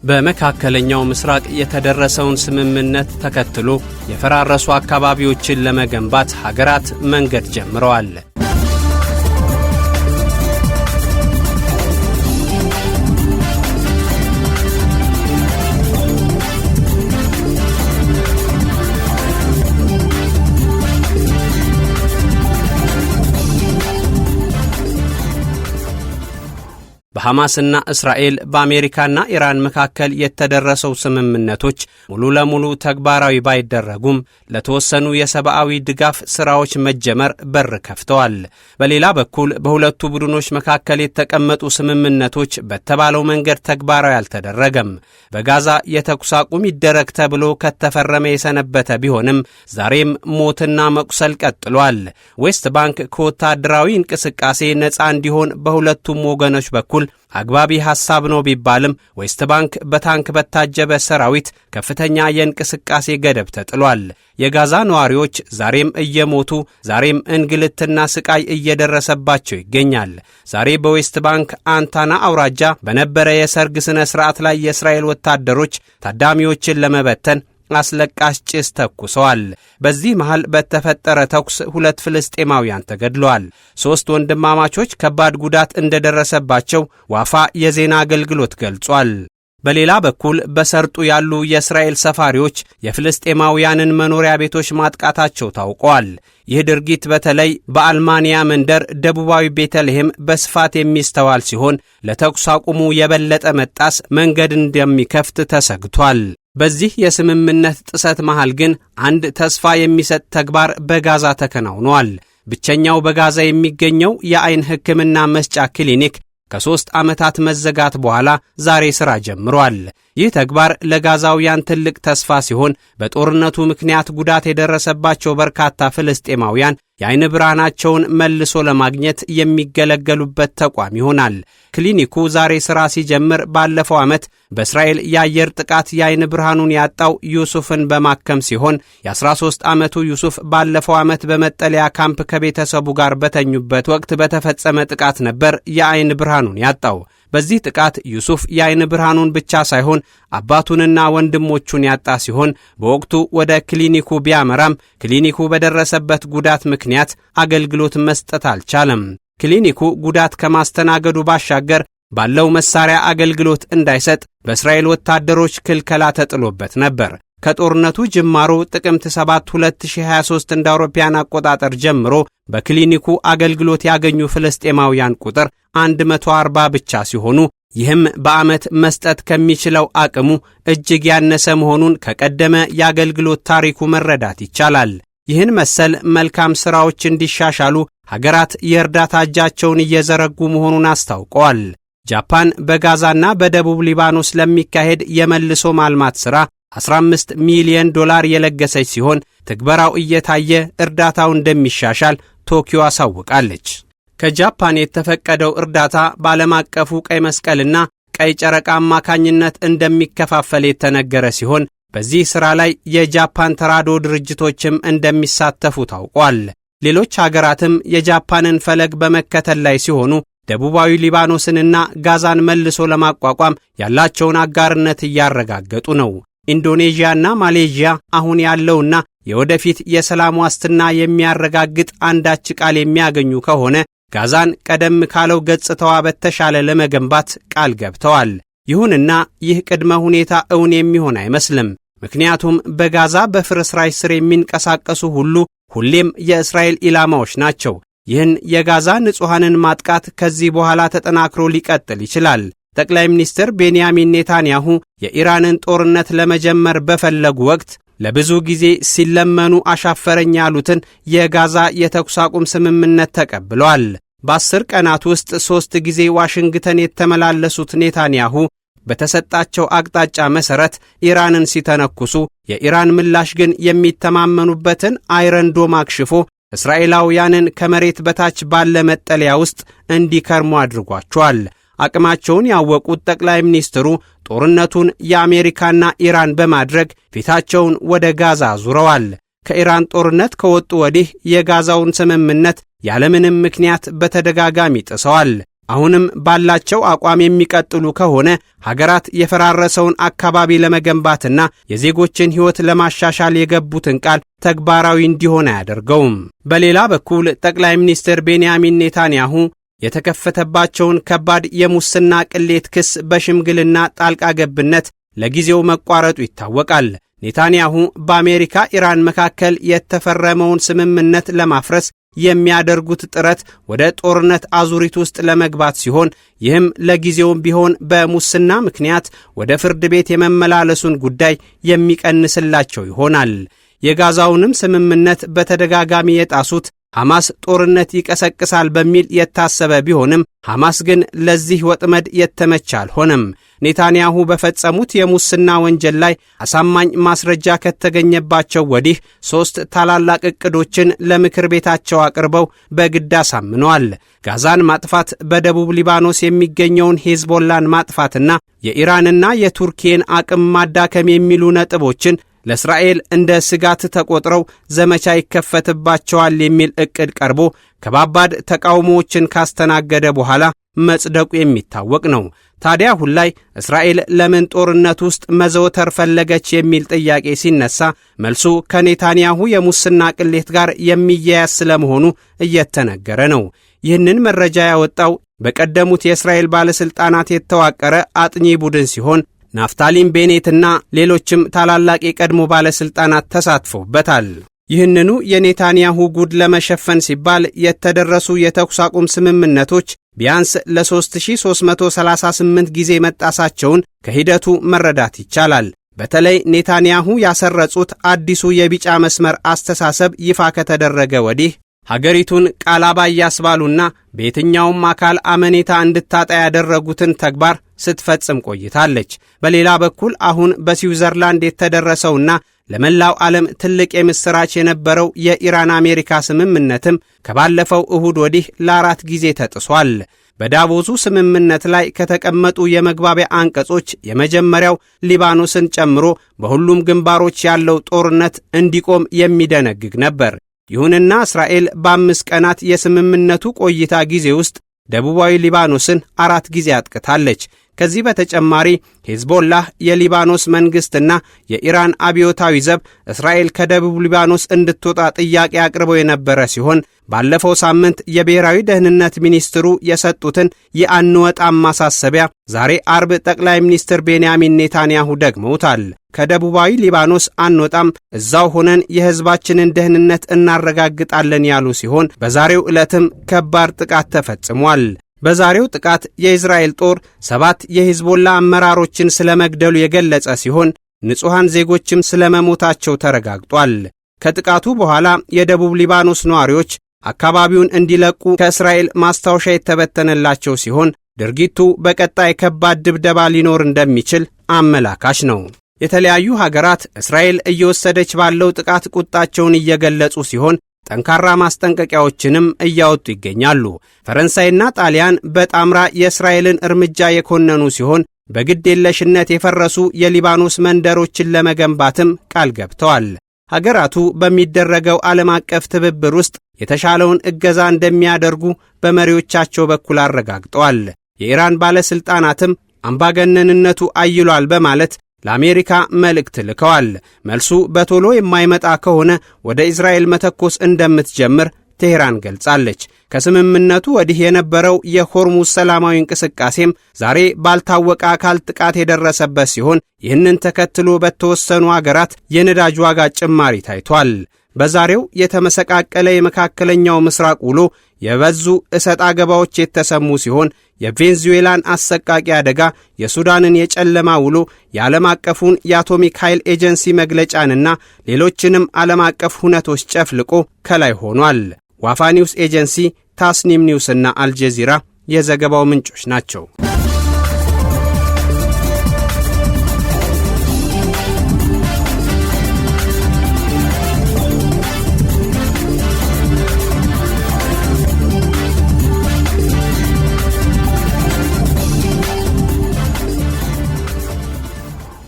በመካከለኛው ምስራቅ የተደረሰውን ስምምነት ተከትሎ የፈራረሱ አካባቢዎችን ለመገንባት ሀገራት መንገድ ጀምረዋል። በሐማስና እስራኤል፣ በአሜሪካና ኢራን መካከል የተደረሰው ስምምነቶች ሙሉ ለሙሉ ተግባራዊ ባይደረጉም ለተወሰኑ የሰብአዊ ድጋፍ ሥራዎች መጀመር በር ከፍተዋል። በሌላ በኩል በሁለቱ ቡድኖች መካከል የተቀመጡ ስምምነቶች በተባለው መንገድ ተግባራዊ አልተደረገም። በጋዛ የተኩስ አቁም ይደረግ ተብሎ ከተፈረመ የሰነበተ ቢሆንም ዛሬም ሞትና መቁሰል ቀጥሏል። ዌስት ባንክ ከወታደራዊ እንቅስቃሴ ነፃ እንዲሆን በሁለቱም ወገኖች በኩል አግባቢ ሐሳብ ነው ቢባልም ዌስት ባንክ በታንክ በታጀበ ሰራዊት ከፍተኛ የእንቅስቃሴ ገደብ ተጥሏል። የጋዛ ነዋሪዎች ዛሬም እየሞቱ፣ ዛሬም እንግልትና ስቃይ እየደረሰባቸው ይገኛል። ዛሬ በዌስት ባንክ አንታና አውራጃ በነበረ የሰርግ ሥነ ሥርዓት ላይ የእስራኤል ወታደሮች ታዳሚዎችን ለመበተን አስለቃሽ ጭስ ተኩሰዋል። በዚህ መሃል በተፈጠረ ተኩስ ሁለት ፍልስጤማውያን ተገድለዋል። ሦስት ወንድማማቾች ከባድ ጉዳት እንደደረሰባቸው ዋፋ የዜና አገልግሎት ገልጿል። በሌላ በኩል በሰርጡ ያሉ የእስራኤል ሰፋሪዎች የፍልስጤማውያንን መኖሪያ ቤቶች ማጥቃታቸው ታውቋል። ይህ ድርጊት በተለይ በአልማንያ መንደር ደቡባዊ ቤተልሔም በስፋት የሚስተዋል ሲሆን ለተኩስ አቁሙ የበለጠ መጣስ መንገድ እንደሚከፍት ተሰግቷል። በዚህ የስምምነት ጥሰት መሃል ግን አንድ ተስፋ የሚሰጥ ተግባር በጋዛ ተከናውኗል። ብቸኛው በጋዛ የሚገኘው የአይን ሕክምና መስጫ ክሊኒክ ከ3 ዓመታት መዘጋት በኋላ ዛሬ ሥራ ጀምሯል። ይህ ተግባር ለጋዛውያን ትልቅ ተስፋ ሲሆን በጦርነቱ ምክንያት ጉዳት የደረሰባቸው በርካታ ፍልስጤማውያን የአይን ብርሃናቸውን መልሶ ለማግኘት የሚገለገሉበት ተቋም ይሆናል። ክሊኒኩ ዛሬ ሥራ ሲጀምር ባለፈው ዓመት በእስራኤል የአየር ጥቃት የአይን ብርሃኑን ያጣው ዩሱፍን በማከም ሲሆን የ13 ዓመቱ ዩሱፍ ባለፈው ዓመት በመጠለያ ካምፕ ከቤተሰቡ ጋር በተኙበት ወቅት በተፈጸመ ጥቃት ነበር የአይን ብርሃኑን ያጣው። በዚህ ጥቃት ዩሱፍ የአይን ብርሃኑን ብቻ ሳይሆን አባቱንና ወንድሞቹን ያጣ ሲሆን በወቅቱ ወደ ክሊኒኩ ቢያመራም ክሊኒኩ በደረሰበት ጉዳት ምክንያት አገልግሎት መስጠት አልቻለም። ክሊኒኩ ጉዳት ከማስተናገዱ ባሻገር ባለው መሳሪያ አገልግሎት እንዳይሰጥ በእስራኤል ወታደሮች ክልከላ ተጥሎበት ነበር። ከጦርነቱ ጅማሮ ጥቅምት 7 2023 እንደ አውሮፓውያን አቆጣጠር ጀምሮ በክሊኒኩ አገልግሎት ያገኙ ፍልስጤማውያን ቁጥር 140 ብቻ ሲሆኑ ይህም በዓመት መስጠት ከሚችለው አቅሙ እጅግ ያነሰ መሆኑን ከቀደመ የአገልግሎት ታሪኩ መረዳት ይቻላል። ይህን መሰል መልካም ሥራዎች እንዲሻሻሉ ሀገራት የእርዳታ እጃቸውን እየዘረጉ መሆኑን አስታውቀዋል። ጃፓን በጋዛና በደቡብ ሊባኖስ ለሚካሄድ የመልሶ ማልማት ሥራ 15 ሚሊዮን ዶላር የለገሰች ሲሆን ትግበራው እየታየ እርዳታው እንደሚሻሻል ቶኪዮ አሳውቃለች። ከጃፓን የተፈቀደው እርዳታ በዓለም አቀፉ ቀይ መስቀልና ቀይ ጨረቃ አማካኝነት እንደሚከፋፈል የተነገረ ሲሆን በዚህ ሥራ ላይ የጃፓን ተራድኦ ድርጅቶችም እንደሚሳተፉ ታውቋል። ሌሎች ሀገራትም የጃፓንን ፈለግ በመከተል ላይ ሲሆኑ ደቡባዊ ሊባኖስንና ጋዛን መልሶ ለማቋቋም ያላቸውን አጋርነት እያረጋገጡ ነው። ኢንዶኔዥያና ማሌዥያ አሁን ያለውና የወደፊት የሰላም ዋስትና የሚያረጋግጥ አንዳች ቃል የሚያገኙ ከሆነ ጋዛን ቀደም ካለው ገጽታዋ በተሻለ ለመገንባት ቃል ገብተዋል። ይሁንና ይህ ቅድመ ሁኔታ እውን የሚሆን አይመስልም። ምክንያቱም በጋዛ በፍርስራሽ ስር የሚንቀሳቀሱ ሁሉ ሁሌም የእስራኤል ኢላማዎች ናቸው። ይህን የጋዛ ንጹሐንን ማጥቃት ከዚህ በኋላ ተጠናክሮ ሊቀጥል ይችላል። ጠቅላይ ሚኒስትር ቤንያሚን ኔታንያሁ የኢራንን ጦርነት ለመጀመር በፈለጉ ወቅት ለብዙ ጊዜ ሲለመኑ አሻፈረኝ ያሉትን የጋዛ የተኩስ አቁም ስምምነት ተቀብለዋል። በ10 ቀናት ውስጥ ሦስት ጊዜ ዋሽንግተን የተመላለሱት ኔታንያሁ በተሰጣቸው አቅጣጫ መሠረት ኢራንን ሲተነኩሱ፣ የኢራን ምላሽ ግን የሚተማመኑበትን Iron Dome አክሽፎ እስራኤላውያንን ከመሬት በታች ባለ መጠለያ ውስጥ እንዲከርሙ አድርጓቸዋል። አቅማቸውን ያወቁት ጠቅላይ ሚኒስትሩ ጦርነቱን የአሜሪካና ኢራን በማድረግ ፊታቸውን ወደ ጋዛ አዙረዋል። ከኢራን ጦርነት ከወጡ ወዲህ የጋዛውን ስምምነት ያለምንም ምክንያት በተደጋጋሚ ጥሰዋል። አሁንም ባላቸው አቋም የሚቀጥሉ ከሆነ ሀገራት የፈራረሰውን አካባቢ ለመገንባትና የዜጎችን ሕይወት ለማሻሻል የገቡትን ቃል ተግባራዊ እንዲሆን አያደርገውም። በሌላ በኩል ጠቅላይ ሚኒስትር ቤንያሚን ኔታንያሁ የተከፈተባቸውን ከባድ የሙስና ቅሌት ክስ በሽምግልና ጣልቃ ገብነት ለጊዜው መቋረጡ ይታወቃል። ኔታንያሁ በአሜሪካ ኢራን መካከል የተፈረመውን ስምምነት ለማፍረስ የሚያደርጉት ጥረት ወደ ጦርነት አዙሪት ውስጥ ለመግባት ሲሆን፣ ይህም ለጊዜውም ቢሆን በሙስና ምክንያት ወደ ፍርድ ቤት የመመላለሱን ጉዳይ የሚቀንስላቸው ይሆናል። የጋዛውንም ስምምነት በተደጋጋሚ የጣሱት ሐማስ ጦርነት ይቀሰቅሳል በሚል የታሰበ ቢሆንም፣ ሐማስ ግን ለዚህ ወጥመድ የተመቸ አልሆነም። ኔታንያሁ በፈጸሙት የሙስና ወንጀል ላይ አሳማኝ ማስረጃ ከተገኘባቸው ወዲህ ሦስት ታላላቅ ዕቅዶችን ለምክር ቤታቸው አቅርበው በግድ አሳምነዋል። ጋዛን ማጥፋት፣ በደቡብ ሊባኖስ የሚገኘውን ሄዝቦላን ማጥፋትና የኢራንና የቱርኪን አቅም ማዳከም የሚሉ ነጥቦችን ለእስራኤል እንደ ስጋት ተቆጥረው ዘመቻ ይከፈትባቸዋል የሚል ዕቅድ ቀርቦ ከባባድ ተቃውሞዎችን ካስተናገደ በኋላ መጽደቁ የሚታወቅ ነው። ታዲያ አሁን ላይ እስራኤል ለምን ጦርነት ውስጥ መዘውተር ፈለገች የሚል ጥያቄ ሲነሳ፣ መልሱ ከኔታንያሁ የሙስና ቅሌት ጋር የሚያያዝ ስለመሆኑ እየተነገረ ነው። ይህንን መረጃ ያወጣው በቀደሙት የእስራኤል ባለሥልጣናት የተዋቀረ አጥኚ ቡድን ሲሆን፣ ናፍታሊም ቤኔትና ሌሎችም ታላላቅ የቀድሞ ባለሥልጣናት ተሳትፈውበታል። ይህንኑ የኔታንያሁ ጉድ ለመሸፈን ሲባል የተደረሱ የተኩስ አቁም ስምምነቶች ቢያንስ ለ3338 ጊዜ መጣሳቸውን ከሂደቱ መረዳት ይቻላል። በተለይ ኔታንያሁ ያሰረጹት አዲሱ የቢጫ መስመር አስተሳሰብ ይፋ ከተደረገ ወዲህ ሀገሪቱን ቃል አባይ ያስባሉና በየትኛውም አካል አመኔታ እንድታጣ ያደረጉትን ተግባር ስትፈጽም ቆይታለች። በሌላ በኩል አሁን በስዊዘርላንድ የተደረሰውና ለመላው ዓለም ትልቅ የምሥራች የነበረው የኢራን አሜሪካ ስምምነትም ከባለፈው እሁድ ወዲህ ለ4 ጊዜ ተጥሷል። በዳቮሱ ስምምነት ላይ ከተቀመጡ የመግባቢያ አንቀጾች የመጀመሪያው ሊባኖስን ጨምሮ በሁሉም ግንባሮች ያለው ጦርነት እንዲቆም የሚደነግግ ነበር። ይሁንና እስራኤል በ5 ቀናት የስምምነቱ ቆይታ ጊዜ ውስጥ ደቡባዊ ሊባኖስን 4 ጊዜ አጥቅታለች። ከዚህ በተጨማሪ ሄዝቦላህ፣ የሊባኖስ መንግሥትና የኢራን አብዮታዊ ዘብ እስራኤል ከደቡብ ሊባኖስ እንድትወጣ ጥያቄ አቅርበው የነበረ ሲሆን፣ ባለፈው ሳምንት የብሔራዊ ደህንነት ሚኒስትሩ የሰጡትን የአንወጣም ማሳሰቢያ ዛሬ አርብ ጠቅላይ ሚኒስትር ቤንያሚን ኔታንያሁ ደግመውታል። ከደቡባዊ ሊባኖስ አንወጣም፣ እዛው ሆነን የሕዝባችንን ደህንነት እናረጋግጣለን ያሉ ሲሆን፣ በዛሬው ዕለትም ከባድ ጥቃት ተፈጽሟል። በዛሬው ጥቃት የእስራኤል ጦር 7 የሂዝቦላ አመራሮችን ስለመግደሉ የገለጸ ሲሆን፣ ንጹሐን ዜጎችም ስለመሞታቸው ተረጋግጧል። ከጥቃቱ በኋላ የደቡብ ሊባኖስ ነዋሪዎች አካባቢውን እንዲለቁ ከእስራኤል ማስታወሻ የተበተነላቸው ሲሆን፣ ድርጊቱ በቀጣይ ከባድ ድብደባ ሊኖር እንደሚችል አመላካች ነው። የተለያዩ ሀገራት እስራኤል እየወሰደች ባለው ጥቃት ቁጣቸውን እየገለጹ ሲሆን፣ ጠንካራ ማስጠንቀቂያዎችንም እያወጡ ይገኛሉ። ፈረንሳይና ጣሊያን በጣምራ የእስራኤልን እርምጃ የኮነኑ ሲሆን፣ በግድ የለሽነት የፈረሱ የሊባኖስ መንደሮችን ለመገንባትም ቃል ገብተዋል። ሀገራቱ በሚደረገው ዓለም አቀፍ ትብብር ውስጥ የተሻለውን እገዛ እንደሚያደርጉ በመሪዎቻቸው በኩል አረጋግጠዋል። የኢራን ባለሥልጣናትም አምባገነንነቱ አይሏል በማለት ለአሜሪካ መልእክት ልከዋል። መልሱ በቶሎ የማይመጣ ከሆነ ወደ እስራኤል መተኮስ እንደምትጀምር ቴሄራን ገልጻለች። ከስምምነቱ ወዲህ የነበረው የሆርሙዝ ሰላማዊ እንቅስቃሴም ዛሬ ባልታወቀ አካል ጥቃት የደረሰበት ሲሆን፣ ይህንን ተከትሎ በተወሰኑ አገራት የነዳጅ ዋጋ ጭማሪ ታይቷል። በዛሬው የተመሰቃቀለ የመካከለኛው ምስራቅ ውሎ የበዙ እሰጥ አገባዎች የተሰሙ ሲሆን፣ የቬንዙዌላን አሰቃቂ አደጋ፣ የሱዳንን የጨለማ ውሎ፣ የዓለም አቀፉን የአቶሚክ ኃይል ኤጀንሲ መግለጫንና ሌሎችንም ዓለም አቀፍ ሁነቶች ጨፍልቆ ከላይ ሆኗል። ዋፋ ኒውስ ኤጀንሲ፣ ታስኒም ኒውስና አልጀዚራ የዘገባው ምንጮች ናቸው።